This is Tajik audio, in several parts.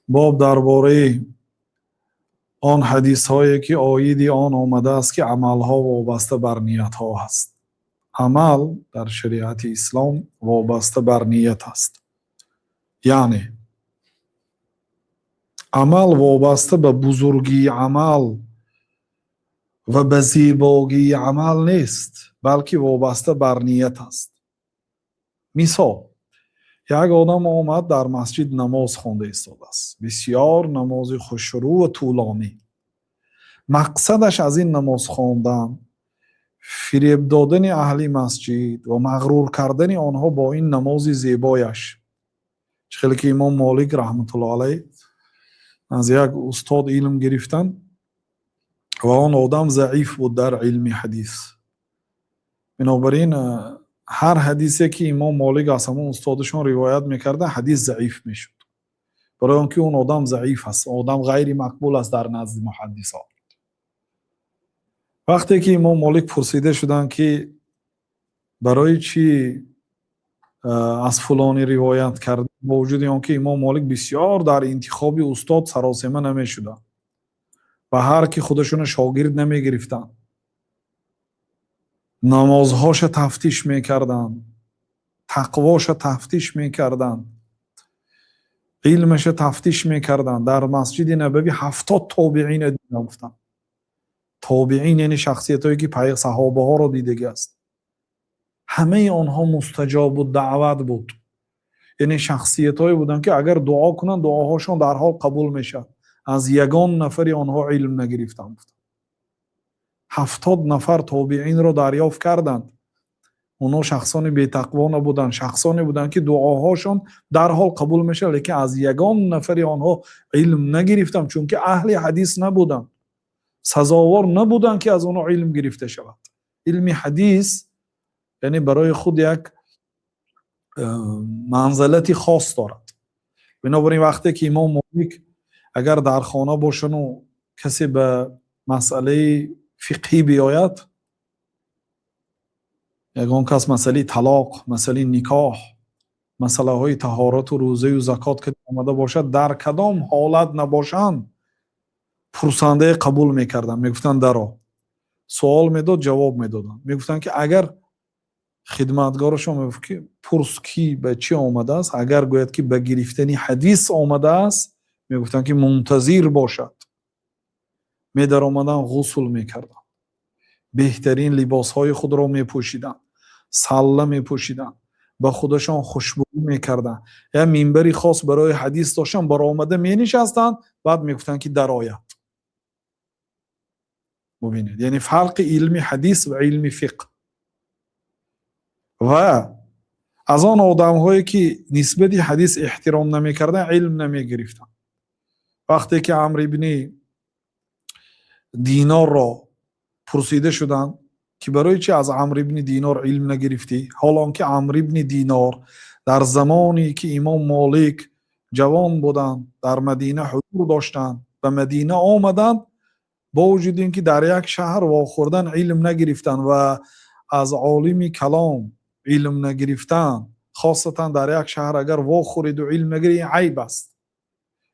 Боб дар бораи он ҳадисҳое, ки оиди он омадааст, ки амалҳо вобаста бар ниятҳо ҳаст. Амал дар шариати ислом вобаста бар ният аст, яъне амал вобаста ба бузургии амал ва ба зебогии амал нест, балки вобаста бар ният аст. Мисол, як одам омад, дар масҷид намоз хонда истодааст, бисёр намози хушрӯ ва тӯлонӣ. Мақсадаш аз ин намоз хондан фиреб додани аҳли масҷид ва мағрур кардани онҳо бо ин намози зебояш. Чӣ хеле ки имом Молик раҳматуллоҳ алайҳ аз як устод илм гирифтанд ва он одам заиф буд дар илми ҳадис. Бинобар ин ҳар ҳадисе, ки имом Молик аз ҳамон устодашон ривоят мекарда, ҳадис заиф мешуд, барои он ки он одам заиф аст, одам ғайри мақбул аст дар назди муҳаддисо. Вақте ки имом Молик пурсида шуданд, ки барои чӣ аз фулонӣ ривоят кард, бо вуҷуди он ки имом Молик бисёр дар интихоби устод саросема намешуданд ва ҳар ки худашонро шогирд намегирифтанд, намозҳоша тафтиш мекарданд, тақвоша тафтиш мекарданд, илмаша тафтиш мекарданд. Дар Масҷиди Набавӣ 70 тобеина дидам, гуфтанд. Тобеин, яъне шахсиятҳое, ки саҳобаҳоро дидагӣ аст. Ҳамаи онҳо мустаҷобу даъват буд, яъне шахсиятҳое буданд, ки агар дуо кунанд, дуоҳошон дарҳол қабул мешавад. Аз ягон нафари онҳо илм нагирифтам, гуфтанд. 70 нафар тобеинро дарёфт карданд. Онҳо шахсони бетақво набуданд, шахсоне буданд, ки дуоҳошон дарҳол қабул мешавад, лекин аз ягон нафари онҳо илм нагирифтам, чунки аҳли ҳадис набуданд, сазовор набуданд, ки аз онҳо илм гирифта шавад. Илми ҳадис, яъне, барои худ як манзалати хос дорад. Бинобар ин вақте ки имом Молик агар дар хона бошану касе ба масъалаи фиқҳӣ биёяд, ягон кас масъалаи талоқ, масъалаи никоҳ, масъалаҳои таҳорату рӯзаю закот ки омада бошад, дар кадом ҳолат набошанд, пурсандае қабул мекарданд, мегуфтанд: «Даро». Суол медод, ҷавоб медоданд. Мегуфтанд, ки агар хидматгорашон мегуфт, ки пурс, ки ба чӣ омадааст, агар гӯяд, ки ба гирифтани ҳадис омадааст, мегуфтанд, ки мунтазир бошад. Медаромаданд, ғусл мекарданд, беҳтарин либосҳои худро мепӯшиданд, салла мепӯшиданд, ба худашон хушбӯӣ мекарданд, як минбари хос барои ҳадис доштанд, баромада менишастанд, баъд мегуфтанд, ки дарояд. Бубинед, яъне фарқи илми ҳадис ва илми фиқҳ. Ва аз он одамҳое, ки нисбати ҳадис эҳтиром намекарданд, илм намегирифтанд. Вақте ки Амр ибни Динорро пурсида шуданд, ки барои чи аз Амр ибни Динор илм нагирифтӣ, ҳол он ки Амр ибни Динор дар замоне, ки имом Молик ҷавон буданд, дар Мадина ҳузур доштанд, ба Мадина омаданд, бо вуҷуди ин ки дар як шаҳр вохӯрдан, илм нагирифтанд ва аз олими калом илм нагирифтан, хосатан дар як шаҳр агар вохӯриду илм нагирӣ, ин айб аст.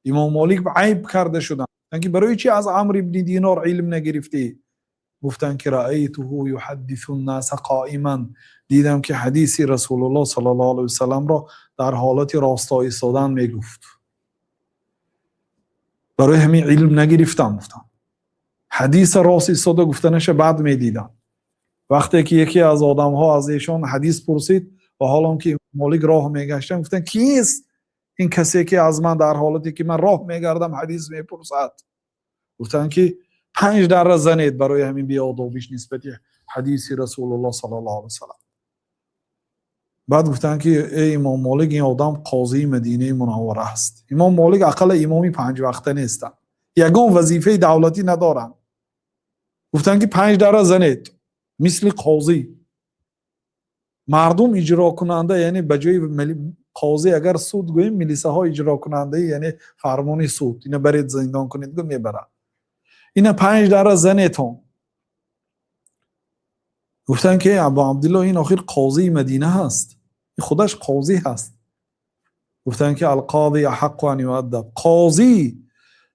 Имом Молик айб карда шуданд, ки барои чи аз Амр ибни Динор илм нагирифтӣ? Гуфтанд, ки رأيته يحدث الناس قائما, дидам, ки ҳадиси Расулуллоҳ саллаллоҳу алайҳи васалламро дар ҳолати росто истодан мегуфт, барои ҳамин илм нагирифтам, гуфтам. Ҳадиса рост истода гуфтанаша бад медидам. Вақте ки яке аз одамҳо аз эшон ҳадис пурсид ва ҳол он ки Молик роҳ мегаштанд, гуфтанд: «Кист ин касе, ки аз ман дар ҳолате, ки ман роҳ мегардам, ҳадис мепурсад?» Гуфтанд, ки панҷ дарра занед барои ҳамин беодобиш нисбати ҳадиси Расулуллоҳ саллаллоҳу алайҳи васаллам. Баъд гуфтанд, ки эй имом Молик, ин одам қозии Мадинаи Мунаввара аст. Имом Молик ақалла имоми панҷвақта нестанд, ягон вазифаи давлатӣ надоранд. Гуфтанд, ки панҷ дарра занед, мисли қозӣ мардум иҷрокунанда, яъне ба ҷои қозӣ агар суд гӯем, милисаҳо иҷрокунандаи, яъне фармони суд, ина баред, зиндон кунед, гӯ мебарад. Ина панҷ дарра занетон. Гуфтанд, ки Абу Абдулло, ин охир қозии Мадина ҳаст, ин худаш қозӣ ҳаст. Гуфтанд, ки القاضي أحق أن يؤدب, қозӣ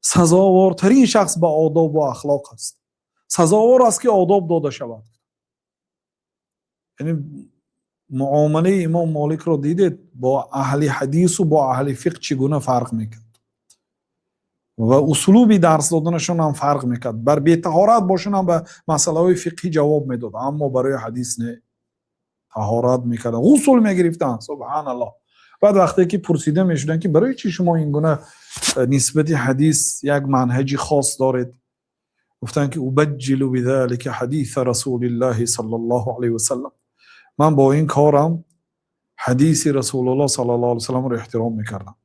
сазовортарин шахс ба одобу ахлоқ аст, сазовор аст, ки одоб дода шавад. Яъне муомилаи имом Моликро дидед, бо аҳли ҳадису бо аҳли фиқҳ чӣ гуна фарқ мекард ва услуби дарс доданашон ҳам фарқ мекард. Бар бетаҳорат бошон ҳам ба масъалаҳои фиқҳӣ ҷавоб медод, аммо барои ҳадис не, таҳорат мекарданд, ғусул мегирифтанд. Субҳаналлоҳ. Баъд вақте ки пурсида мешуданд, ки барои чӣ шумо ин гуна нисбати ҳадис як манҳаҷи хос доред, гуфтанд, ки أبجل بذلك حديث رسول الله صلى الله عليه وسلم, ман бо ин корам ҳадиси Расулуллоҳ саллаллоҳу алайҳи васалламро эҳтиром мекардам.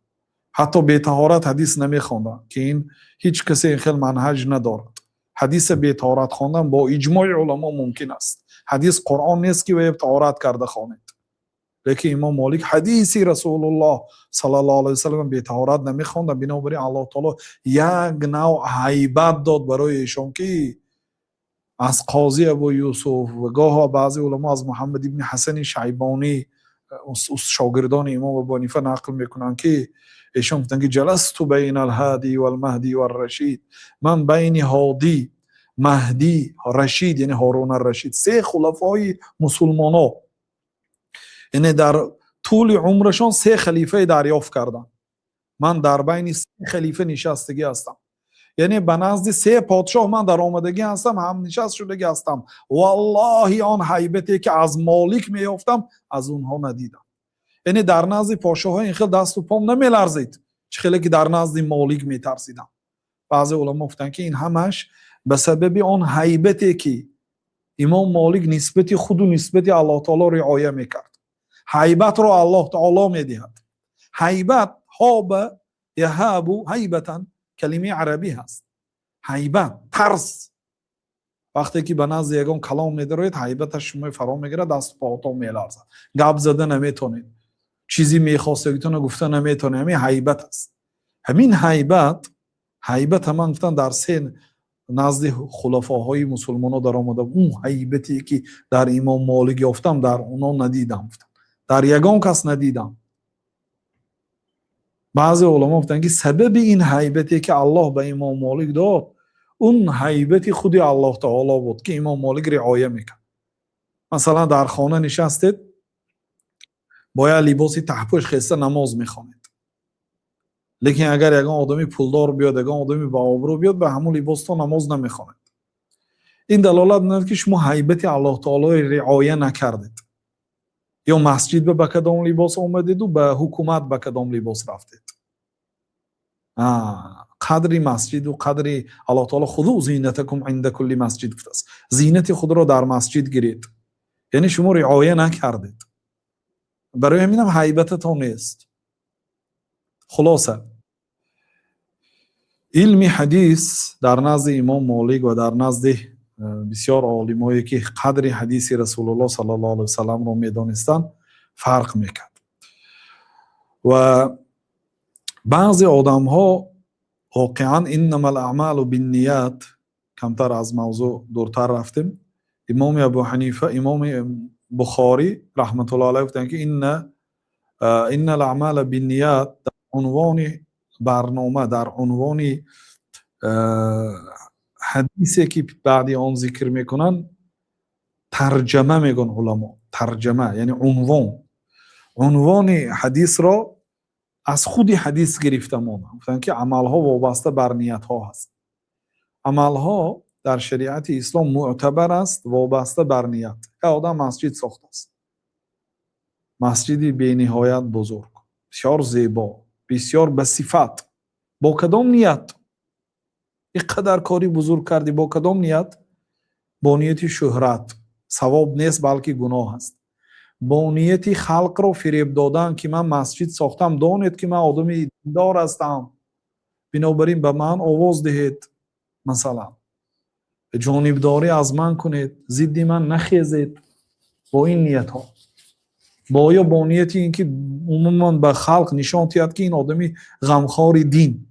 Ҳатто бетаҳорат ҳадис намехондам, ки ин ҳеҷ касе ин хел манҳаҷ надорад. Ҳадиса бетаҳорат хондан бо иҷмои уламо мумкин аст. Ҳадис Қуръон нест, ки вая таҳорат карда хонед, лекин имом Молик ҳадиси Расулуллоҳ саллаллоҳу алайҳи васаллам бетаҳорат намехонда. Бинобар ин Аллоҳ таоло як навъ ҳайбат дод барои эшон, ки аз қозӣ Абу Юсуф ва гоҳо баъзе уламо аз Муҳаммад ибни Ҳасани Шайбонӣ, шогирдони имом Абу Ҳанифа, нақл мекунанд, ки эшон гуфтанд, ки جلست بين الهادي والمهدي والرشيد, ман байни Ҳодӣ, Маҳдӣ, Рашид, яъне Ҳорун Аррашид, се хулафои мусулмоно, яъне дар тӯли умрашон се халифае дарёфт карданд, ман дар байни се халифа нишастагӣ ҳастам, яъне ба назди се подшоҳ ман даромадагӣ ҳастам, ҳамнишаст шудагӣ ҳастам. Валлоҳи, он ҳайбате, ки аз Молик меёфтам, аз онҳо надидам. Яъне дар назди подшоҳҳо ин хел дасту пом намеларзид, чӣ хеле ки дар назди Молик метарсидам. Баъзе уламо гуфтанд, ки ин ҳамаш ба сабаби он ҳайбате, ки имом Молик нисбати худу нисбати Аллоҳ таоло риоя мекард. Ҳайбатро Аллоҳ таоло медиҳад. Ҳайбат, هاب يهاب هيبة, калимаи арабӣ ҳаст. Ҳайбат, тарс. Вақте ки ба назди ягон калом медароед, ҳайбаташ шумои фаро мегирад, дасту поҳотон меларзад, гап зада наметонед, чизи мехостагитонро гуфта наметонед. Ҳамин ҳайбат аст. Ҳамин ҳайбат, ҳайбата ман гуфтам, дар се назди хулафоҳои мусулмоно даромада, он ҳайбате, ки дар имом Молик ёфтам, дар онҳо надидам, гуфтам, дар ягон кас надидам. Баъзе уламо гуфтанд, ки сабаби ин ҳайбате, ки Аллоҳ ба имом Молик дод, он ҳайбати худи Аллоҳ таоло буд, ки имом Молик риоя мекард. Масалан, дар хона нишастед, бояд либоси таҳпӯш хеста намоз мехонед, лекин агар ягон одами пулдор биёд, ягон одами баобрӯ биёд, ба ҳамон либосто намоз намехонед. Ин далолат менад, ки шумо ҳайбати Аллоҳ таолои риоя накардед. Ё масҷид ба кадом либос омадеду ба ҳукумат ба кадом либос рафтед? Қадри масҷиду қадри Аллоҳ таоло خذوا زينتكم عند كل مسجد гуфтааст, зинати худро дар масҷид гиред. Яъне шумо риоя накардед, барои ҳаминам ҳайбататон нест. Хулоса, илми ҳадис дар назди имом Молик ва дар назди бисёр олимое, ки қадри ҳадиси Расулуллоҳ саллаллоҳу алайҳи васалламро медонистанд, фарқ мекард. Ва баъзе одамҳо воқеан إنما الأعمال بالنيات. Камтар аз мавзӯъ дуртар рафтем. Имоми Абу Ҳанифа, имоми Бухорӣ раҳматуллоҳ алайҳ гуфтанд, ки إن الأعمال بالنيات дар унвони барнома, дар унвони ҳадисе, ки баъди он зикр мекунанд, тарҷама мегӯянд уламо. Тарҷама яъне унвон, унвони ҳадисро аз худи ҳадис гирифта монанд. Гуфтанд, ки амалҳо вобаста бар ниятҳо ҳаст. Амалҳо дар шариати ислом мӯътабар аст вобаста бар ният. Як одам масҷид сохтааст, масҷиди бениҳоят бузург, бисёр зебо, бисёр ба сифат. Бо кадом ният ин қадар кори бузург кардӣ? Бо кадом ният? Бо нияти шӯҳрат, савоб нест, балки гуноҳ аст. Бо нияти халқро фиреб додан, ки ман масҷид сохтам, донед, ки ман одами диндор ҳастам, бинобар ин ба ман овоз диҳед, масалан, ҷонибдорӣ аз ман кунед, зидди ман нахезед, бо ин ниятҳо, бо ё бо нияти ин ки умуман ба халқ нишон диҳад, ки ин одами ғамхори дин,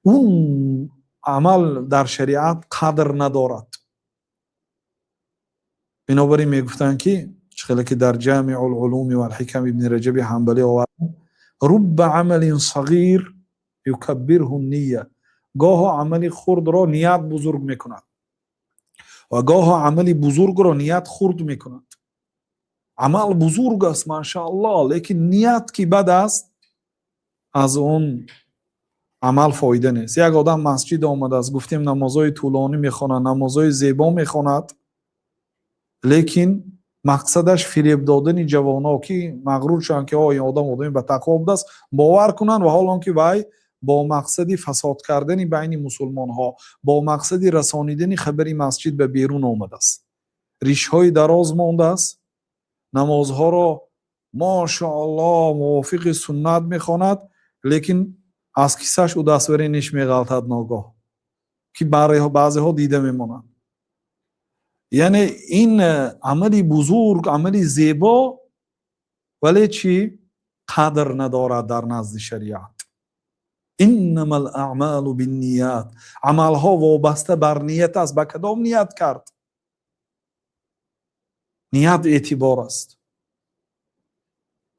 он амал дар шариат қадр надорад. Бинобар ин мегуфтанд, ки чӣ хеле ки дар Ҷамиу лулуми валҳикам Ибни Раҷаби Ҳанбалӣ овард. Рубба амалин сағир юкаббирҳу ния. Гоҳо амали хурдро ният бузург мекунад ва гоҳо амали бузургро ният хурд мекунад. Амал бузург аст, машааллоҳ, лекин ният ки бад аст, аз он амал фоида нест. Як одам масҷид омадааст, гуфтем намозҳои тӯлонӣ мехонад, намозҳои зебо мехонад, лекин мақсадаш фиреб додани ҷавонҳо, ки мағрур шаванд, ки ин одам одами ба тақво будааст, бовар кунанд, ва ҳол он ки вай бо мақсади фасод кардани байни мусулмонҳо, бо мақсади расонидани хабари масҷид ба берун омадааст. Ришҳои дароз мондааст, намозҳоро машааллоҳ мувофиқи суннат мехонад, лекин аз кисаш ӯ дастбари ниш меғалтад ногоҳ, ки баъзеҳо дида мемонанд. Яъне ин амали бузург, амали зебо, вале чӣ қадр надорад дар назди шариат. Иннамал аъмалу бинният. Амалҳо вобаста бар ният аст. Ба кадом ният кард? Ният эътибор аст.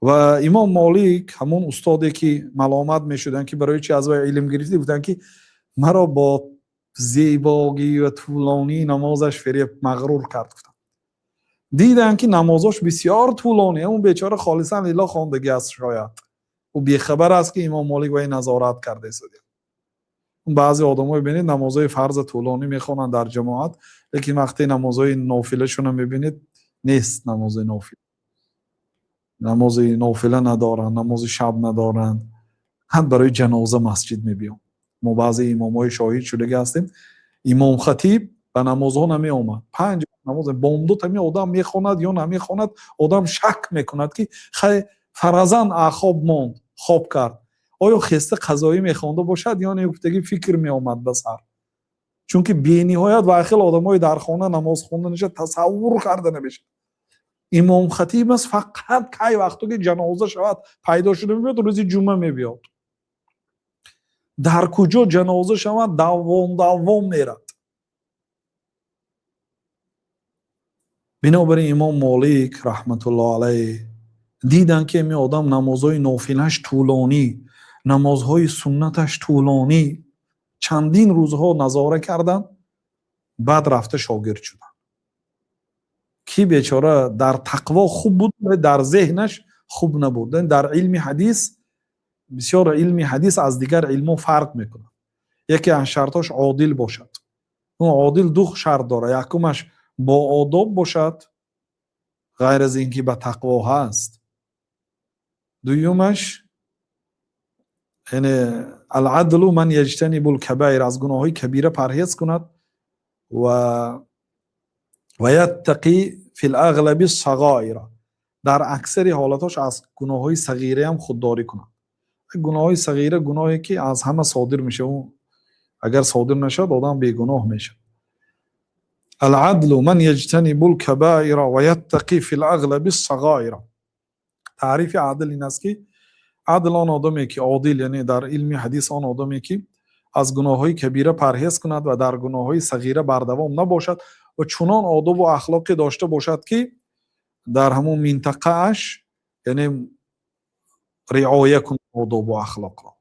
Ва имом Молик, ҳамон устоде ки маломат мешуданд, ки барои чи аз вай илм гирифтӣ, гуфтанд, ки маро бо зебогӣ ва тӯлонии намозаш фиреб, мағрур кард, гуфтанд. Диданд, ки намозош бисёр тӯлонӣ, он бечора холисан лиллоҳ хондагӣ аст, шояд ӯ бехабар аст, ки имом Молик вай назорат карда истодия. Баъзе одамое бинед, намозҳои фарза тӯлонӣ мехонанд дар ҷамоат, лекин вақте намозҳои нофилашонро мебинед, нест намози нофила, намози нофила надоранд, намози шаб надоранд, ҳам барои ҷаноза масҷид мебиён. Мо баъзе имомҳои шоҳид шудагӣ ҳастем, имомхатиб ба намозҳо намеомад, панҷ намоз бомдод ҳамин одам мехонад ё намехонад, одам шак мекунад, ки хай фаразан хоб монд, хоб кард, оё хеста қазоӣ мехонда бошад ё не, гуфтагӣ фикр меомад ба сар, чунки бениҳоят ва хел одамои дар хона намоз хонданаша тасаввур карда намешавад. Имомхатиб аст, фақат кай вақто ки ҷаноза шавад, пайдо шуда мебиёд, рӯзи ҷумъа мебиёд. Дар куҷо ҷаноза шавад, давом давом мерад. Бинобар ин имом Молик раҳматуллоҳ алайҳ диданд, ки ин одам намозҳои нофилаш тӯлонӣ, намозҳои суннаташ тӯлонӣ, чандин рӯзҳо назора карданд, баъд рафта шогирд шуданд, ки бечора дар тақво хуб буд, дар зеҳнаш хуб набуд. Дар илми ҳадис, бисёр илми ҳадис аз дигар илмҳо фарқ мекунад. Яке аз шартҳош одил бошад. Одил ду шарт дорад: якумаш бо одоб бошад, ғайр аз ин ки ба тақво ҳаст. Дуюмаш, яъне ал-адлу ман яҷтанибул кабаир, аз гуноҳҳои кабира парҳез кунад, ва яттақи фил ағлаби сағоира, дар аксари ҳолатҳош аз гуноҳҳои сағираам худдорӣ кунад. Гуноҳҳои сағира гуноҳе ки аз ҳама содир мешавад, агар содир нашавад, одам бегуноҳ мешавад. Ал-адлу ман яҷтанибул кабаира ва яттақи фил ағлаби сағоира. Таърифи адл ин аст, ки адл он одаме ки одил, яъне дар илми ҳадис он одаме ки аз гуноҳҳои кабира парҳез кунад ва дар гуноҳҳои сағира бардавом набошад ва чунон одобу ахлоқе дошта бошад, ки дар ҳамон минтақааш, яъне риоя кунад одобу ахлоқро.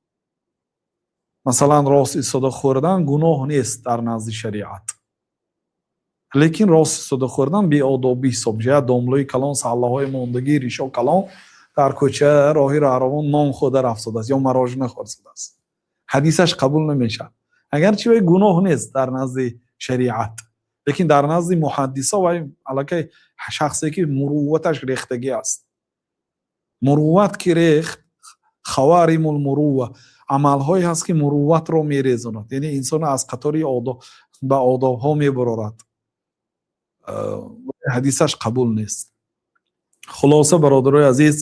Масалан, рост истода хӯрдан гуноҳ нест дар назди шариат, лекин рост истода хӯрдан беодобӣ ҳисоб мешавад. Домлои калон, саллаҳои мондагӣ, ришо калон дар кӯча, роҳи раҳравон нон хӯрда рафтодааст ё мороженое хӯрдааст, ҳадисаш қабул намешавад, агарчи вай гуноҳ нест дар назди шариат, лекин дар назди муҳаддисо вай аллакай шахсе ки мурувваташ рехтагӣ аст. Мурувват ки рехт, хаваримул мурувва, амалҳое ҳаст, ки мурувватро мерезонад, яъне инсонро аз қатори ба одобҳо мебарорад, ҳадисаш қабул нест. Хулоса, бародарои азиз,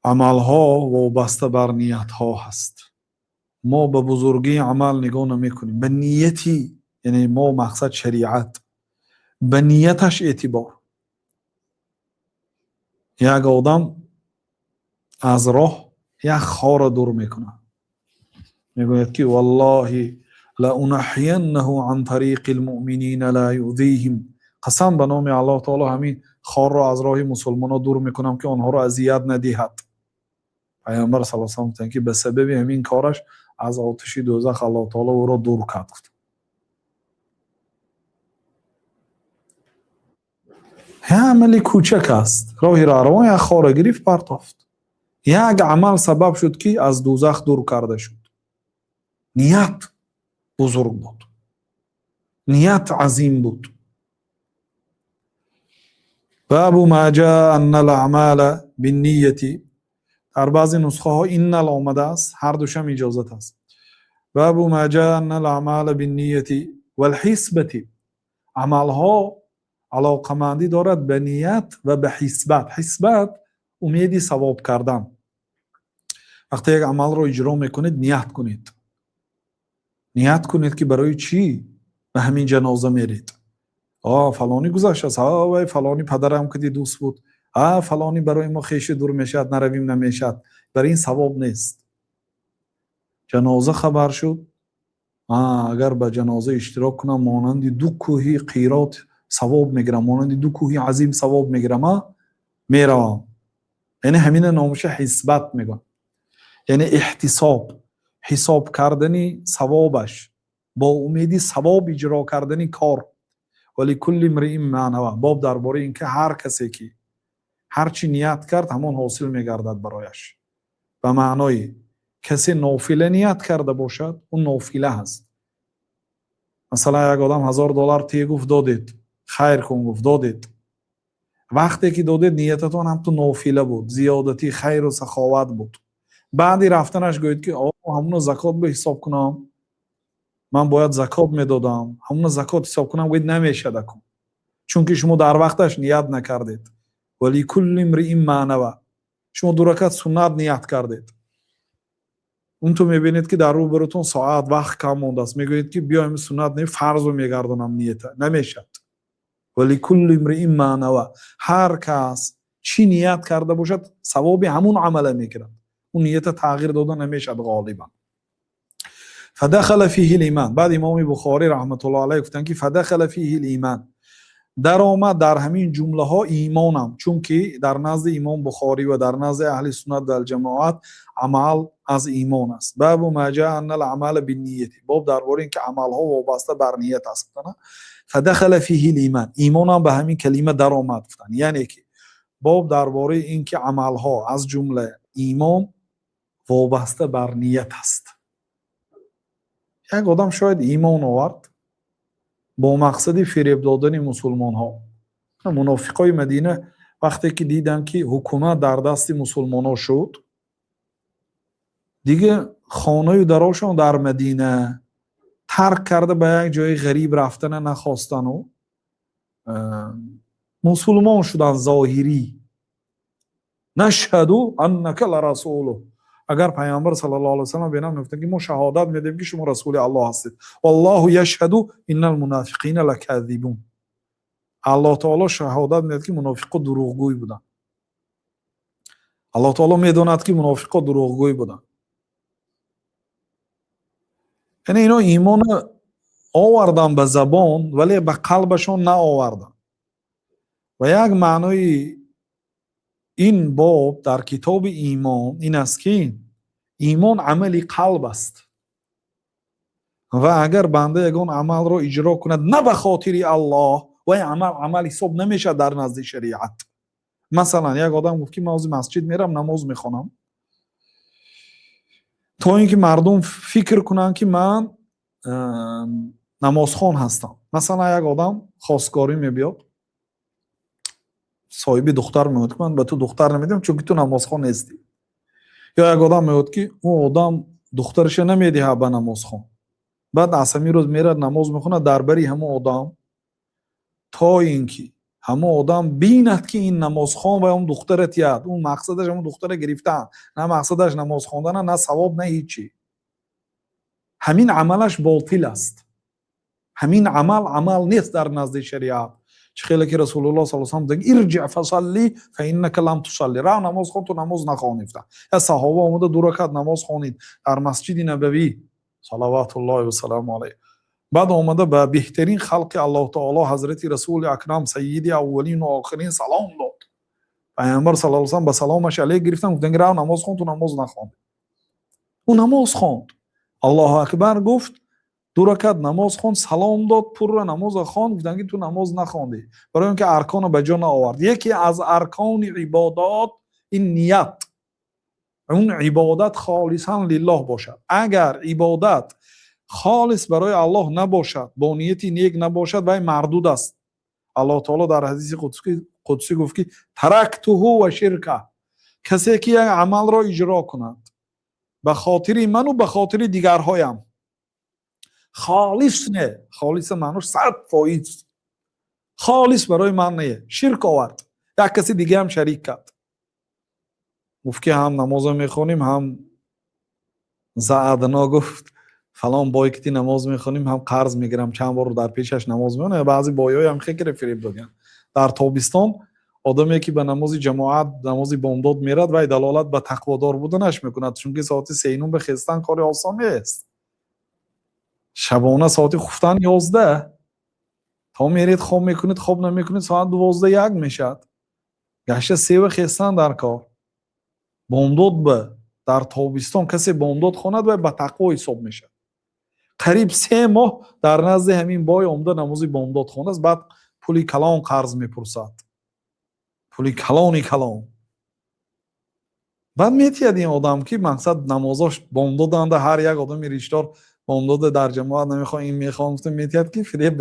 амалҳо вобаста бар ниятҳо ҳаст. Мо ба бузургии амал нигоҳ намекунем, ба нияти, яъне мо мақсад шариат, ба нияташ эътибор. Як одам аз роҳ як хора дур мекунад, мегӯяд, ки валлоҳи лаунаҳияннаҳу ан тариқи лмуъминина ла юзиҳим, қасам ба номи Аллоҳ таоло, ҳамин хорро аз роҳи мусулмонҳо дур мекунам, ки онҳоро азият надиҳад. Паёмбар саллаллоҳу алайҳи васаллам гуфтанд, ки ба сабаби ҳамин кораш аз оташи дӯзах Аллоҳ таоло ӯро дур кард. Амали кӯчак аст. Роҳи роҳравон як хора гирифт, партофт. Як амал сабаб шуд, ки аз дӯзах дур карда шуд. Ният бузург буд. Ният азим буд. Бабу ма ҷаа аннал аъмала биннияти. Дар баъзе нусхаҳо иннал омадааст, ҳар душам иҷозат аст. Бабу ма ҷаа аннал аъмала биннияти вал ҳисбати. Амалҳо алоқамандӣ дорад ба ният ва ба ҳисбат. Ҳисбат умеди савоб кардан. Вақте як амалро иҷро мекунед, ният кунед. Ният кунед, ки барои чӣ ба ҳамин ҷаноза меред. Фалонӣ гузаштааст, вай фалонӣ падарам кади дӯст буд, фалонӣ барои мо хеши дур мешавад, наравим намешавад. Бар ин савоб нест. Ҷаноза хабар шуд, агар ба ҷаноза иштирок кунам, монанди ду кӯҳи қирот савоб мегирам, монанди ду кӯҳи азим савоб мегирам, меравам. Яъне ҳамина номаша ҳисбат мегӯянд. Яъне эҳтисоб, ҳисоб кардани савобаш, бо умеди савоб иҷро кардани кор. Валикулли имриин ма нава. Боб дар бораи ин ки ҳар касе ки ҳар чӣ ният кард, ҳамон ҳосил мегардад барояш. Ба маънои касе нофила ният карда бошад, ӯ нофила ҳаст. Масалан, як одам $1000 тие гуфт, додед, хайр кун гуфт, додед. Вақте ки додед, ниятатон ҳам ту нофила буд, зиёдатӣ хайру саховат буд. Баъди рафтанаш гӯед, ки ҳамуно закот ба ҳисоб кунам, ман бояд закот медодам, ҳамуно закот ҳисоб кунам, гӯед намешад акун, чунки шумо дар вақташ ният накардед. Валикулли имриин ма нава. Шумо ду ракат суннат ният кардед, он ту мебинед, ки дар рӯбарӯтон соат вақт кам мондааст, мегӯед, ки биё ҳамин суннат не, фарзу мегардонам нията, намешад. Валикулли имриин ма нава. Ҳар кас чӣ ният карда бошад, савоби ҳамун амала мегирад. Он нията тағйир дода намешад ғолибан. Фадахала фиҳи лиман. Баъд имоми Бухорӣ раҳматуллоҳ алайҳ гуфтанд, ки фадахала фиҳи лиман, даромад дар ҳамин ҷумлаҳо имонам, чунки дар назди имом Бухорӣ ва дар назди аҳли суннат вал ҷамоат амал аз имон аст. Бабу ма ҷаа аннал амала биннияти. Боб дар бораи ин ки амалҳо вобаста бар ният аст. Фадахала фиҳи лиман, имонам ба ҳамин калима даромад гуфтанд. Яъне ки боб дар бораи ин ки амалҳо, аз ҷумла имон, вобаста бар ният аст. Як одам шояд имон овард бо мақсади фиреб додани мусулмонҳо. Мунофиқои Мадина вақте ки диданд, ки ҳукумат дар дасти мусулмонҳо шуд, дига хонаю дарошон дар Мадина тарк карда, ба як ҷои ғариб рафтана нахостану мусулмон шуданд зоҳирӣ. Нашҳаду аннака ларасулуҳ. Агар Пайғамбар саллаллоҳу алайҳи васаллам бинам, мегуфтанд, ки мо шаҳодат медиҳем, ки шумо расули Аллоҳ ҳастед. Валлоҳу яшҳаду иннал мунофиқина лаказибун. Аллоҳ таоло шаҳодат медиҳад, ки мунофиқо дурӯғгӯй буданд. Аллоҳ таоло медонад, ки мунофиқо дурӯғгӯй буданд. Яъне ино имона овардан ба забон, вале ба қалбашон наоварданд. Ва як маънои ин боб дар китоби имон ин аст, ки имон амали қалб аст, ва агар банда ягон амалро иҷро кунад на ба хотири Аллоҳ, вай амал амал ҳисоб намешавад дар назди шариат. Масалан, як одам гуфт, ки ман ҳозир масҷид мерам, намоз мехонам, то ин ки мардум фикр кунанд, ки ман намозхон ҳастам. Масалан, як одам хостгорӣ мебиёд, соҳиби духтар мегӯяд, ки ман ба ту духтар намедиҳам, чунки ту намозхон нестӣ. Ё як одам мегӯяд, ки ӯ одам духтараша намедиҳад ба намозхон. Баъд аз ҳамин рӯз мерад, намоз мехонад дар бари ҳамон одам, то ин ки ҳамон одам бинад, ки ин намозхон ва он духтара тиҳад. Ӯ мақсадаш ҳамон духтара гирифтан, на мақсадаш намоз хондана, на савоб, на ҳичи. Ҳамин амалаш ботил аст. Ҳамин амал амал нест дар назди шариат. Чӣ хеле ки Расулуллоҳ саллаллоҳу алайҳи васаллам: «Ирҷи фасалли фа иннака лам тусалли», рав намоз хон, ту намоз нахонӣ, гуфтанд. Як саҳоба омада, ду ракат намоз хонид дар масҷиди Набавӣ салаватуллоҳи васаламу алайҳ. Баъд омада, ба беҳтарин халқи Аллоҳ таоло, ҳазрати Расули Акрам, сайиди аввалину охирин салом дод. Паёмбар саллаллоҳу алайҳи васаллам ба саломаш алайк гирифтан, гуфтанд, ки рав, намоз хон, ту намоз нахонд. Ӯ намоз хонд, Аллоҳу акбар гуфт, ду ракат намоз хонд, салом дод, пурра намоза хонд. Гуфтанд, ки ту намоз нахондӣ, барои он ки аркона ба ҷо наовард. Яке аз аркони ибодот ин ният, он ибодат холисан лиллоҳ бошад. Агар ибодат холис барои Аллоҳ набошад, бо нияти нек набошад, вай мардуд аст. Аллоҳ таоло дар ҳадиси қудсӣ гуфт, ки تركته وشركه. Касе ки як амалро иҷро кунад ба хотири ману ба хотири дигарҳоям, холис не, холиса маънош 100%, холис барои ман не, ширк овард, як каси дигаам шарик кард. Гуфт, ки ҳам намозо мехонем, ҳам заодно, гуфт, фалон бой кити намоз мехонем, ҳам қарз мегирам. Чанд бор дар пешаш намоз меонам. Баъзе бойҳоям хекре фиреб додиянд. Дар тобистон одаме ки ба намози ҷамоат, намози бомдод мерад, вай далолат ба тақводор буданаш мекунад, чунки соати сенум ба хестан кори осон нест. Шабона соати хуфтан 11, то меред, хоб мекунед, хоб намекунед, соат 12, 1 мешавад. Гашта сева хестан дар кор. Бомдод ба дар тобистон касе бомдод хонад, вай ба тақво ҳисоб мешавад. Қариб 3 моҳ дар назди ҳамин бой омда намози бомдод хондааст. Баъд пули калон қарз мепурсад, пули калони калон. Баъд метиҳад ин одам, ки мақсад намозош бомдоданда. Ҳар як одами ришдор бомдода дар ҷамоат намехоҳ, ин мехоҳам гуфта метиҳад, ки фиреб.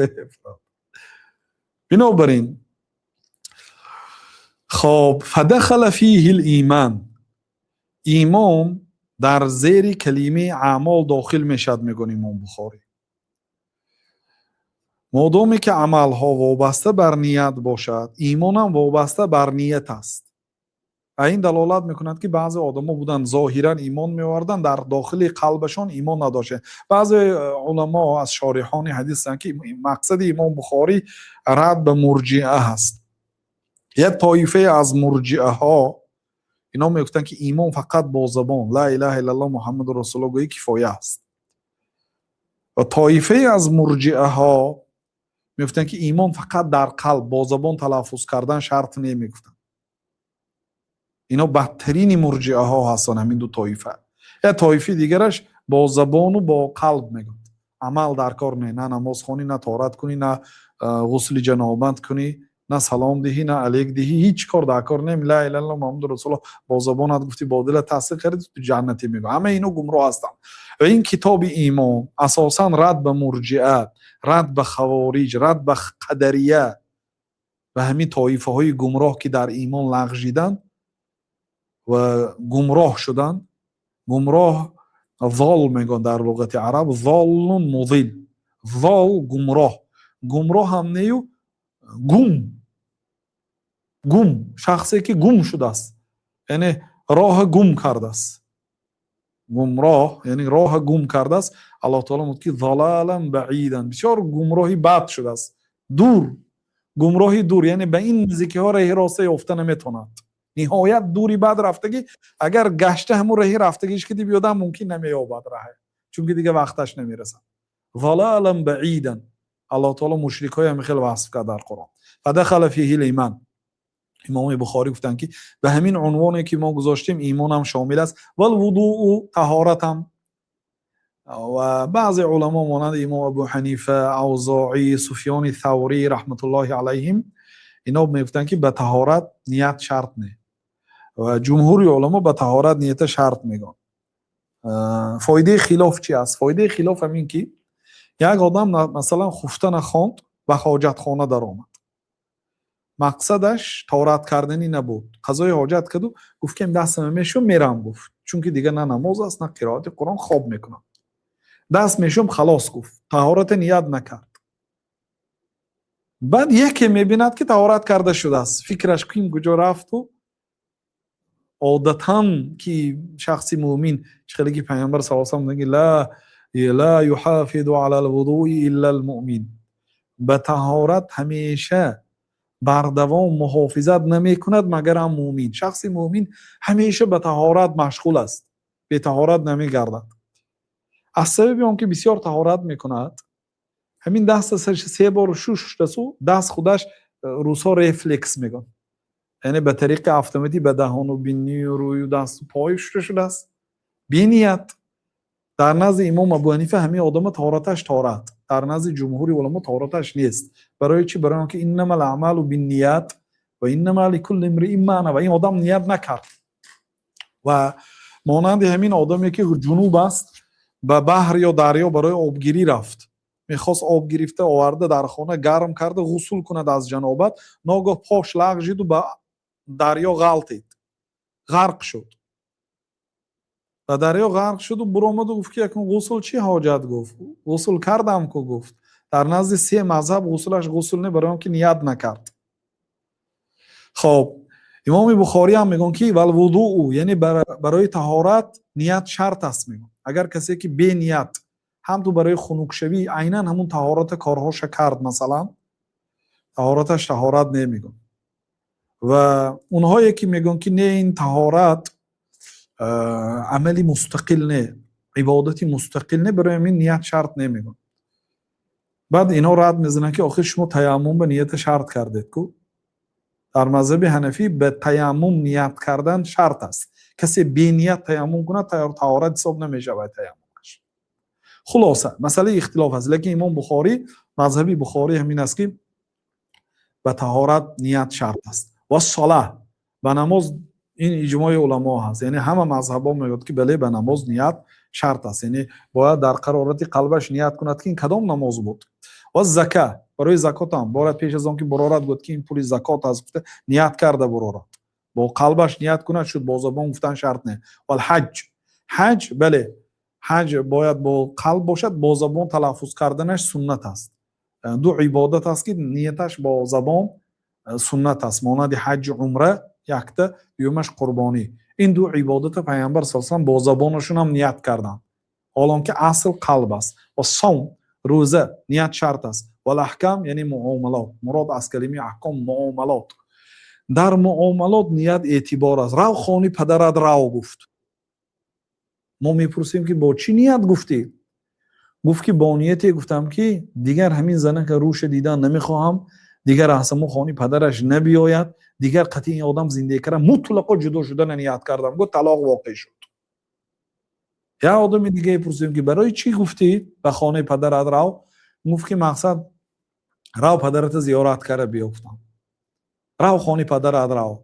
Бинобар ин, хоб, فدخل فيه الإيمان. Имон дар зери калимаи аъмол дохил мешавад, мегӯяд Имом Бухорӣ. Модоме ки амалҳо вобаста бар ният бошад, имонам вобаста бар ният аст. А ин далолат мекунад, ки баъзе одамо буданд, зоҳиран имон меоварданд, дар дохили қалбашон имон надоштанд. Баъзе уламо аз шориҳони ҳадисанд, ки мақсади Имом Бухорӣ рад ба мурҷиа ҳаст. Як тоифае аз мурҷиаҳо, ино мегуфтанд, ки имон фақат бо забон ла илаҳа иллаллоҳ, Муҳаммаду расулуллоҳ гӯӣ кифоя аст. Ва тоифае аз мурҷиаҳо мегуфтанд, ки имон фақат дар қалб, бо забон талаффуз кардан шарт не, мегуфтанд. Ино бадтарини мурҷиаҳо ҳастанд, ҳамин ду тоифа. Як тоифаи дигараш бо забону бо қалб мегуфт, амал дар кор не, на намозхонӣ, на тоҳорат кунӣ, на ғусли ҷанобат кунӣ, на салом диҳӣ, на алек диҳӣ, ҳеҷ кор дар кор не. Ла илаҳа иллаллоҳ, Муҳаммаду расулуллоҳ бо забонат гуфтӣ, бо дилат тасдиқ кардӣ, ту ҷаннатӣ, мегӯ. Ҳама ино гумроҳ ҳастанд. Ва ин китоби имон асосан рад ба мурҷиа, рад ба хавориҷ, рад ба қадария ва ҳамин тоифаҳои гумроҳ, ки дар имон лағжиданд ва гумроҳ шуданд. Гумроҳ зол мегӯянд дар луғати араб, ضال مضل. Зол гумроҳ, гумроҳ ҳам нею, гум, гум, шахсе ки гум шудааст, яъне роҳа гум кардааст. Гумроҳ яъне роҳа гум кардааст. Аллоҳ таоло мегӯяд, ки ضلالا بعيدا, бисёр гумроҳи бад шудааст, дур, гумроҳи дур, яъне ба ин наздикиҳо раҳи роста ёфта наметавонад. Ниҳоят дури бад рафтагӣ, агар гашта ҳамун раҳи рафтагиш ки биёдам, мумкин намеёбад раҳа, чунки дига вақташ намерасад. ضلالا بعيدا. Аллоҳ таоло мушрикҳои ҳамин хел васф кард дар Қуръон. فدخل فيه الإيمان. Имоми Бухорӣ гуфтанд, ки ба ҳамин унвоне ки мо гузоштем, имонам шомил аст, والوضوء, таҳоратам. Ва баъзе уламо монанди Имом Абу Ҳанифа, Авзоӣ, Суфёни Таврӣ رحمة الله عليهم, ино мегуфтанд, ки ба таҳорат ният шарт не, ва ҷумҳури уламо ба таҳорат нията шарт мегӯянд. Фоидаи хилоф чи аст? Фоидаи хилоф ҳамин, ки як одам, масалан, хуфта нахонд, ба ҳоҷатхона даромад, мақсадаш тоҳорат карданӣ набуд, қазои ҳоҷат карду гуфт, ки дастама мешӯм, мерам, гуфт, чунки дига на намоз аст, на қироати Қуръон, хоб мекунам, даст мешӯм, халос, гуфт, таҳората ният накард. Баъд яке мебинад, ки таҳорат карда шудааст. Фикраш ким куҷо рафту? Одатан ки шахси мӯмин, чӣ хеле ки Пайғамбар са салам мегӯяд: لا يحافظ على الوضوء إلا المؤمن. Ба таҳорат ҳамеша бардавом муҳофизат намекунад, магарам мӯмин. Шахси мӯмин ҳамеша ба таҳорат машғул аст, бетаҳорат намегардад. Аз сабаби он ки бисёр таҳорат мекунад, ҳамин даста се бор шуштасу даст худаш, русҳо рефлекс мегӯянд. Яъне ба тариқи автоматӣ ба даҳону бинию рӯю дасту пою шуста шудааст беният. Дар назди имом Абу Ҳанифа ҳамин одама таҳораташ таҳорат, дар назди ҷумҳури уламо таҳораташ нест. Барои чӣ? Барои он ки إنما الأعمال بالنيات وإنما لكل امرئ ما نوى. Ин одам ният накард. Ва монанди ҳамин, одаме ки ҷунуб аст, ба баҳр ё дарё барои обгирӣ рафт, мехост об гирифта оварда, дар хона гарм карда, ғусул кунад аз ҷанобат. Ногоҳ пош лағжиду ба дарё ғалтид, ғарқ шуд. Ба дарё ғарқ шуду буромаду гуфт, ки якун ғусул чӣ ҳоҷат? Гуфт: «Ғусул кардам ку». Гуфт: дар назди се мазҳаб ғусулаш ғусул не, барои он ки ният накард. Хоб, имоми Бухорӣ ҳам мегӯянд, ки والوضوء, яъне барои таҳорат ният шарт аст. Мегӯянд, агар касе ки беният ҳам ту барои хунукшавӣ айнан ҳамун таҳората корҳоша кард, масалан, таҳораташ таҳорат не, мегӯянд. Ва онҳое ки мегӯянд, ки не, ин таҳорат амали мустақил не, ибодати мустақил не, барои ҳамин ният шарт не, мегӯянд. Баъд ино рад мезананд, ки охир шумо таяммум ба нията шарт кардед ку. Дар мазҳаби ҳанафӣ ба таяммум ният кардан шарт аст. Касе беният таяммум кунад, таҳорат ҳисоб намешавад таяммумаш. Хулоса, масъалаи ихтилоф аст, лекин имом Бухорӣ, мазҳаби Бухорӣ ҳамин аст, ки ба таҳорат ният шарт аст. والصلاة, ба намоз, ин иҷмои уламо ҳаст, яъне ҳама мазҳабҳо мегӯяд, ки бале, ба намоз ният шарт аст, яъне бояд дар қарорати қалбаш ният кунад, ки ин кадом намоз буд. والزكاة, барои закотам бояд пеш аз он ки бурорад, гӯяд, ки ин пули закот аст, гуфта ният карда бурорад. Бо қалбаш ният кунад, шуд, бо забон гуфтан шарт не. والحج, ҳаҷ, бале, ҳаҷ бояд бо қалб бошад, бо забон талаффуз карданаш суннат аст. Ду ибодат аст, ки нияташ бо забон суннат аст, монанди ҳаҷу умра якта, дуюмаш қурбонӣ. Ин ду ибодата Пайғамбар са салам бо забонашонам ният карданд, ҳолон ки асл қалб аст. والصوم, рӯза ният шарт аст. والأحكام, яъне муомалот, мурод аз калимаи аҳком муомалот. Дар муомалот ният эътибор аст. «Рав хони падарат рав», гуфт. Мо мепурсем, ки бо чӣ ният гуфтӣ? Гуфт, ки бо нияте гуфтам, ки дигар ҳамин занака рӯша дидан намехоҳам, дигар аз ҳамун хони падараш набиёяд, дигар қатъи ин одам зиндагӣ кардам, мутлақо ҷудо шудана ният кардам. Гуфт, талоқ воқеъ шуд. Як одами дигае пурсидем, ки барои чӣ гуфтӣ ба хонаи падарат рав? Гуфт, ки мақсад рав, падарата зиёрат карда биё гуфтам. Рав, хони падарат рав,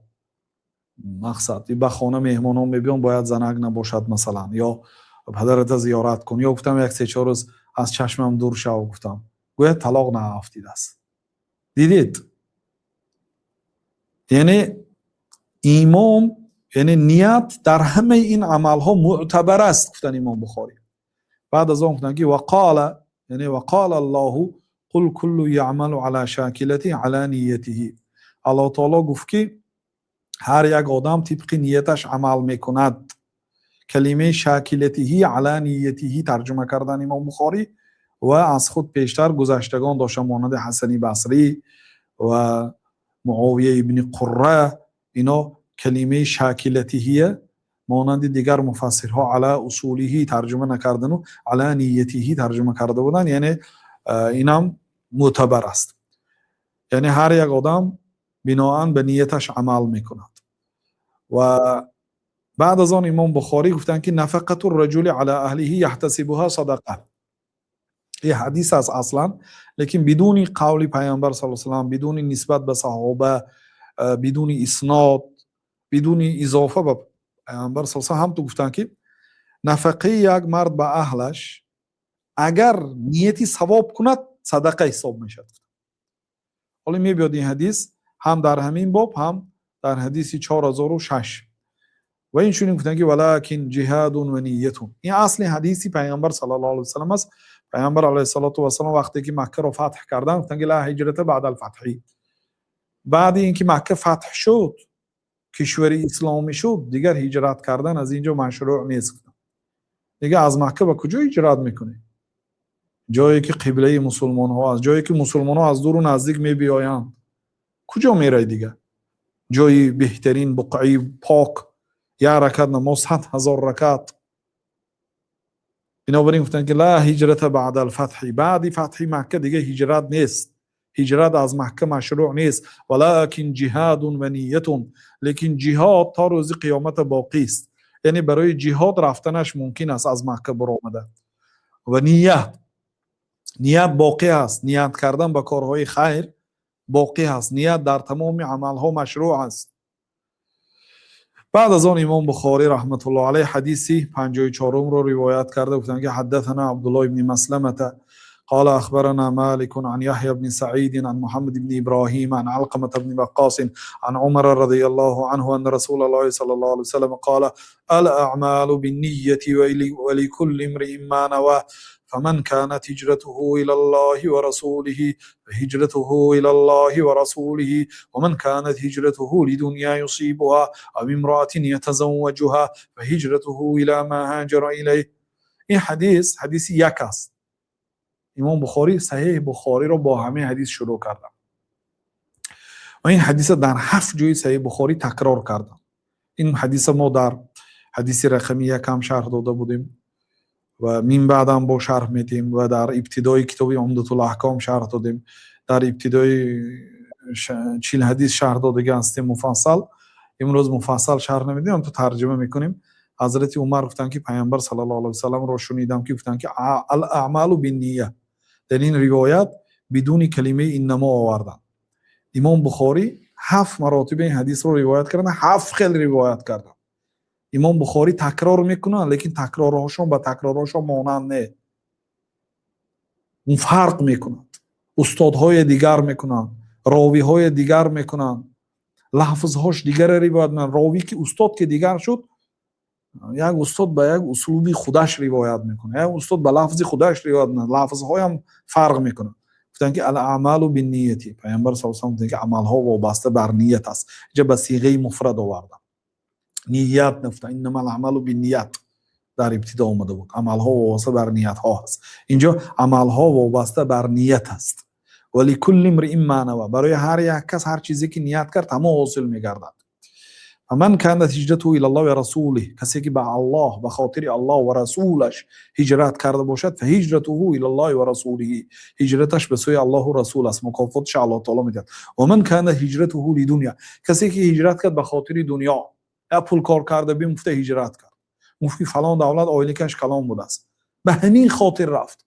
мақсад ба хона меҳмонҳо мебиён, бояд занак набошад, масалан, ё падарата зиёрат кун, ё гуфтам, як се-чор рӯз аз чашмам дур шав, гуфтам. Гӯяд, талоқ наафтидааст. Дидед, яъне имом, яъне ният дар ҳамаи ин амалҳо мӯътабар аст, гуфтанд имом Бухорӣ. Баъд аз он гуфтанд, ки وقال, яъне وقال الله قل كل يعمل على شاكلته على نيته. Аллоҳ таоло гуфт, ки ҳар як одам тибқи нияташ амал мекунад. Калимаи شاكلته على نيته тарҷума кардан имом Бухорӣ ва аз худ пештар гузаштагон дошта, монанди Ҳасани Басрӣ ва Муовия ибни Қурра, ино калимаи شاكلته монанди дигар муфассирҳо على أصوله тарҷума накардану على نيته тарҷума карда буданд. Яъне инам мӯътабар аст, яъне ҳар як одам биноан ба нияташ амал мекунад. Ва баъд аз он имом Бухорӣ гуфтанд, ки نفقة الرجل على أهله يحتسبها صدقة. Ин ҳадис аст аслан, лекин бидуни қавли Пайғамбар са салам, бидуни нисбат ба саҳоба, бидуни иснод, бидуни изофа ба Пайғамбар са салам, ҳамту гуфтанд, ки нафақаи як мард ба аҳлаш, агар нияти савоб кунад, садақа ҳисоб мешавад. Ҳоло мебиёд ин ҳадис ҳам дар ҳамин боб, ҳам дар ҳадиси 4006. Ва инчунин гуфтанд, ки ولكن جهاد ونية. Ин асли ҳадиси Пайғамбар صلى الله عليه وسلم аст. Пайғамбар عليه الصلاة والسلام вақте ки Маккаро фатҳ карданд, гуфтанд, ки لا هجرة بعد الفتح. Баъди ин ки Макка фатҳ шуд, кишвари исломӣ шуд, дигар ҳиҷрат кардан аз ин ҷо машрӯъ нест, гуфтанд. Дигар аз Макка ба куҷо ҳиҷрат мекунед? Ҷое ки қиблаи мусулмонҳо аст, ҷое ки мусулмонҳо аз дуру наздик мебиёянд, куҷо мерай дигар? Ҷои беҳтарин, буқъаи пок, як ракат намоз 100 000 ракат. Бинобар ин гуфтанд, ки لا هجرة بعد الفتح, баъди фатҳи Макка дигар ҳиҷрат нест. Ҳиҷрат аз Макка машрӯъ нест. ولكن جهاد ونية, лекин ҷиҳод то рӯзи қиёмата боқист, яъне барои ҷиҳод рафтанаш мумкин аст аз Макка баромада. Ва ният, ният боқӣ аст, ният кардан ба корҳои хайр боқӣ аст, ният дар тамоми амалҳо машрӯъ аст. Баъд аз он имом Бухорӣ раҳматуллоҳ алайҳ ҳадиси 54-умро ривоят карда, гуфтанд, ки حدثنا Абдуллоҳ ибни Масламата قال أخبرنا مالك عن يحيى بن سعيد عن محمد بن إبراهيم عن علقمة بن وقاص عن عمر رضي الله عنه أن رسول الله صلى الله عليه وسلم قال: الأعمال بالنية ولكل امرئ ما نوى، فمن كانت هجرته إلى الله ورسوله فهجرته إلى الله ورسوله، ومن كانت هجرته لدنيا يصيبها أو امرأة يتزوجها فهجرته إلى ما هاجر إليه. Ин ҳадис ҳадиси як аст. Имом Бухорӣ Саҳеҳи Бухориро бо ҳамин ҳадис шурӯъ кардам ва ин ҳадиса дар ҳафт ҷои Саҳеҳи Бухорӣ такрор кардам. Ин ҳадиса мо дар ҳадиси рақами якам шарҳ дода будем ва минбаъдам бо шарҳ медиҳем ва дар ибтидои китоби Умдатул Аҳком шарҳ додем, дар ибтидои 40 ҳадис шарҳ додага ҳастем муфассал. Имрӯз муфассал шарҳ намедиҳем, то тарҷима мекунем. Ҳазрати Умар гуфтанд, ки Пайғамбар саллаллоҳу алайҳи васалламро шунидам, ки гуфтанд, ки الأعمال بالنية. Дар ин ривоят бидуни калимаи إنما оварданд. Имом Бухорӣ ҳафт маротиба ин ҳадисро ривоят карданд, ҳафт хел ривоят карданд. Имом Бухорӣ такрор мекунанд, лекин такрорҳошон ба такрорҳошон монанд не, он фарқ мекунад. Устодҳои дигар мекунанд, ровиҳои дигар мекунанд, лафзҳош дигаре ривоят мекунанд. Ровӣ ки, устод ки дигар шуд, як устод ба як услуби худаш ривоят мекунад, як устод ба лафзи худаш ривоят мекунад, лафзҳоям фарқ мекунад. Гуфтанд, ки الأعمال بالنية. Пайғамбар с гуфтанд, ки амалҳо вобаста бар ният аст. Инҷа ба сиғаи муфрад овардам, ният нагуфтанд. إنما الأعمال بالنيات дар ибтидо омада буд, амалҳо вобаста бар ниятҳо аст. Инҷо амалҳо вобаста бар ният аст. ولكل امرئ ما نوى, барои ҳар як кас ҳар чизе ки ният кард, ҳамон ҳосил мегардад. فمن كانت هجرته إلى الله ورسوله, касе ки ба Аллоҳ, ба хотири Аллоҳ ва расулаш ҳиҷрат карда бошад, فهجرته إلى الله ورسوله, ҳиҷраташ ба сӯи Аллоҳу расул аст, мукофоташ Аллоҳ таоло медиҳад. ومن كانت هجرته لدنيا, касе ки ҳиҷрат кард ба хотири дунё, я пул кор карда бимуфта ҳиҷрат кард, гуфт, ки фалон давлат ойликаш калон будааст, ба ҳамин хотир рафт,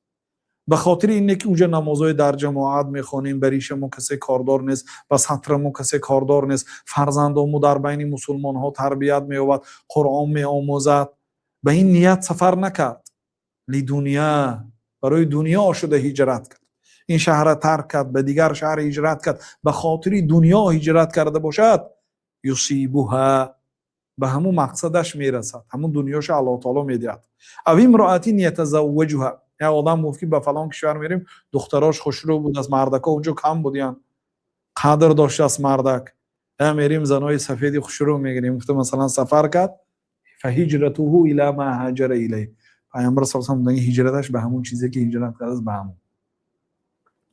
ба хотири ине ки унҷа намозҳои дар ҷамоат мехонем, ба ришамо касе кордор нест, ба сатрамо касе кордор нест, фарзандомо дар байни мусулмонҳо тарбият меёбад, Қуръон меомӯзад, ба ин ният сафар накард. لدنيا, барои дунё шуда ҳиҷрат кард, ин шаҳра тарк кард, ба дигар шаҳр ҳиҷрат кард, ба хотири дунё ҳиҷрат карда бошад, يصبها, ба ҳамун мақсадаш мерасад, ҳамун дунёша Аллоҳ таоло медиҳад. أو امرأة يتزوجها, як одам гуфт, ки ба фалон кишвар мерем, духтарош хушрӯ будааст, мардако унҷо кам будиянд, қадр доштааст мардак, я мерим, занои сафеди хушрӯ мегирем, гуфта, масалан, сафар кард, فهجرته إلى ما هاجر إليه. Пайғамбар с ҳиҷраташ ба ҳамун чизе ки ҳиҷрат кардааст, ба ҳамун.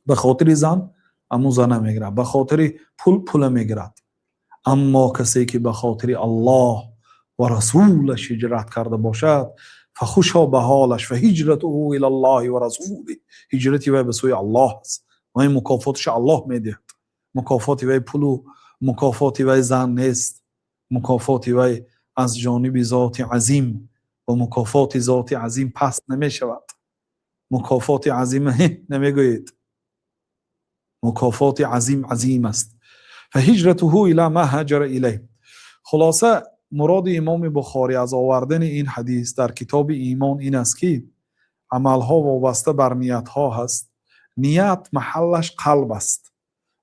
Ба хотири зан ҳамун зана мегирад, ба хотири пул пула мегирад. Аммо касе ки ба хотири Аллоҳ ва расулаш ҳиҷрат карда бошад, фахушо ба ҳолаш, فهجرته إلى الله ورسوله, ҳиҷрати вай ба сӯи Аллоҳ аст ва ин мукофоташ Аллоҳ медиҳад. Мукофоти вай пулу мукофоти вай зан нест, мукофоти вай аз ҷониби зоти азим ва мукофоти зоти азим паст намешавад. Мукофоти азим намегӯед, мукофоти азим азим аст. فهجرته إلى ما هاجر إليه. Хулоса, муроди имоми Бухорӣ аз овардани ин ҳадис дар китоби имон ин аст, ки амалҳо вобаста бар ниятҳо ҳаст, ният маҳаллаш қалб аст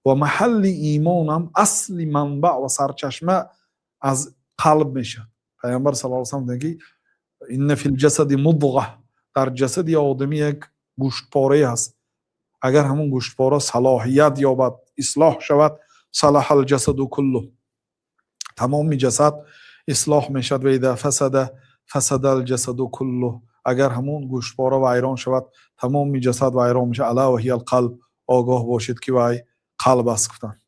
ва маҳалли имонам асли манбаъ ва сарчашма аз қалб мешавад. Пайғамбар с салам ки إن في الجسد مضغة, дар ҷасади одамӣ як гӯштпорае ҳаст, агар ҳамун гӯштпора салоҳият ёбад, ислоҳ шавад, صلح الجسد كله, тамоми ҷасад ислоҳ мешавад, وإذا فسد فسد الجسد كله, агар ҳамун гӯштпора вайрон шавад, тамоми ҷасад вайрон мешавад. ألا وهي القلب, огоҳ бошед, ки вай қалб аст, гуфтанд.